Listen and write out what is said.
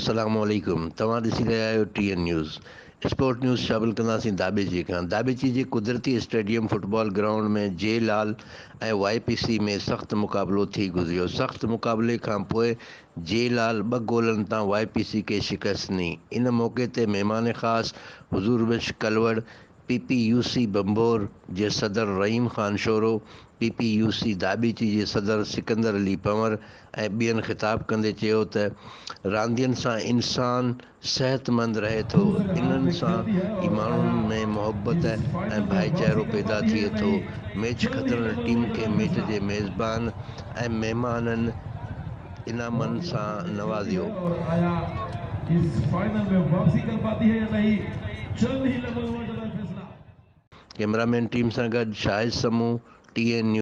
السلام عليڪم توهان ڏسي رهيا آهيو T N news sport news شامل ڪنداسين داٻيچي کان داٻيچي جي قدرتي اسٽيڊيم فٽبال گرائونڊ ۾ جي لال ۽ وائي پي سي ۾ سخت مقابلو ٿي گذريو سخت مقابلي کان پوء جي لال ٻه گولن تان وائي پي سي کي شڪست ڏني ان موقعي تي مهمان خاص Huzoor Bakhsh Kalwar P P U C Bhambhore جي صدر Rahim Khan Shoro, P P U C Dhabeji جي صدر سڪندر علي پنور ۽ ٻين خطاب ڪندي چيو ته راندين سان انسان صحتمند رهي ٿو، انهن سان ئي ماڻهن ۾ محبت ۽ ڀائيچارو پيدا ٿئي ٿو، ميچ کٽندڙ ٽيم کي ميچ جي ميزبان ۽ مهمانن انعامن سان نوازيو. ڪئميرا مين ٽيم سان گڏ شاهد سمون، ٽي اين نيوز.